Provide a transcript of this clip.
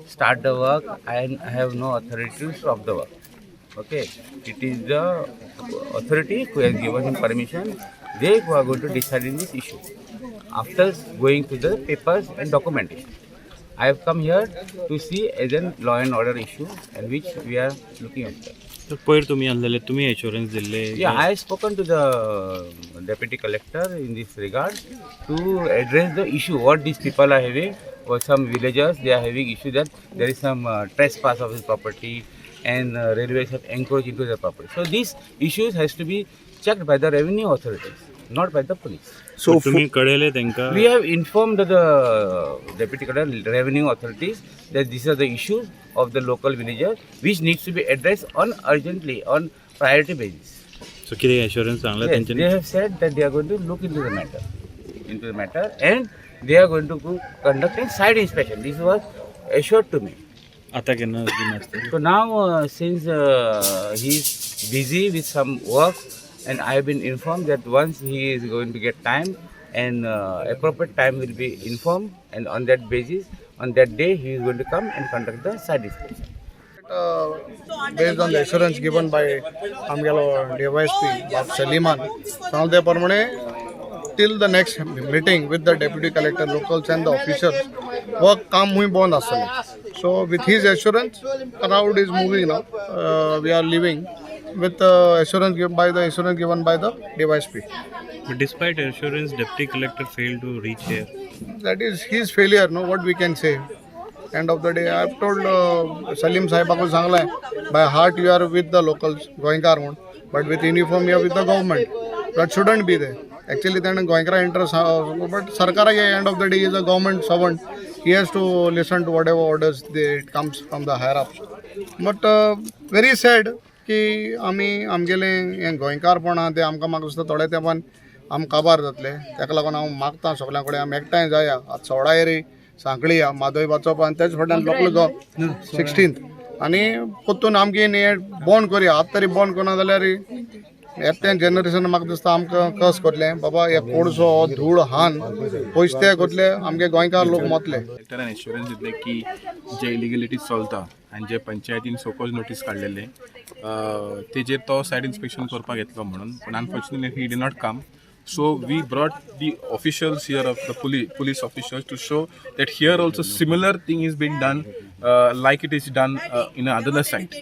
start the work and I have no authority to stop the work. Okay, it is the authority who has given him permission. They who are going to decide in this issue after going to the papers and documentation. I have come here to see as a law and order issue and which we are looking after. तर पयर तुमी आसलेले, तुमी एश्योरन्स दिल्ले? Yeah, I have spoken to the deputy collector in this regard to address the issue what these people are having, or some villagers, they are having issue that there is some trespass of his property and railways have encroached into their property. So these issues has to be checked by the revenue authorities, not by the police. So तुमी कळयले तांकां? We have informed the deputy collector, revenue authorities, that these are the issues of the local villagers which needs to be addressed on urgently, on priority basis. So कितें एश्योरन्स सांगला Yes, तेंच्यांनी? They have said that they are going to look into the matter, and they are going to conduct a site inspection. This was assured to me. आतां केन्ना नासतली? So now, since he is busy with some work, and I have been informed that once he is going to get time, and appropriate time will be informed, and on that basis, on that day, he is going to come and conduct the site inspection. Based on the assurance given by आमगेलो DySP बाब सलीमान सांगले ते प्रमाणे, till the next meeting with the deputy collector, locals and the officers, work काम खूंय बंद आसतलें. So with his assurance, crowd is moving now. We are leaving with assurance given by the DYSP. But despite assurance, deputy collector failed to reach here. That is his failure, no? What we can say? End of the day, I have told Salim साहेबाकूय सांगलें, by heart you are with the locals, गोंयकार म्हूण, but with uniform you are with the government. That shouldn't be there actually. ताणें गोंयकारा interest, but सरकाराक, end of the day is a government servant. He has to listen to whatever orders they it comes from the higher ups. But very sad की आमी आमगेलें हें गोंयकारपण आहा तें आमकां, म्हाका दिसता, थोड्या तेंपान आम काबार जातले. ताका लागून हांव मागता सगल्यां कडेन, आमी एकठांय जाया. आतां 16 एरी सांखळी या म्हादय वाचोवप आनी तेच फाटल्यान लोकल गो 16th आनी परतून आमगे हें बंद करया. आतां तरी बंद करना जाल्यार येता तें जनरेशन, म्हाका दिसता, आमकां कस करतलें बाबा, हे कोळसो हो धूळ हान पयशे ते करतले, आमगे गोंयकार लोक मोतले. कलेक्टरान एश्योरन्स दितले की जे इलिगलिटीज चलता आनी जे पंचायतीन शोकॉज नोटीस काडलेले, तेजेर तो सायट इन्स्पेक्शन करपाक येतलो म्हणून. पूण unfortunately he did not come, so we brought the officials here of the police officials to show that here also similar thing is been done like it is done in other site.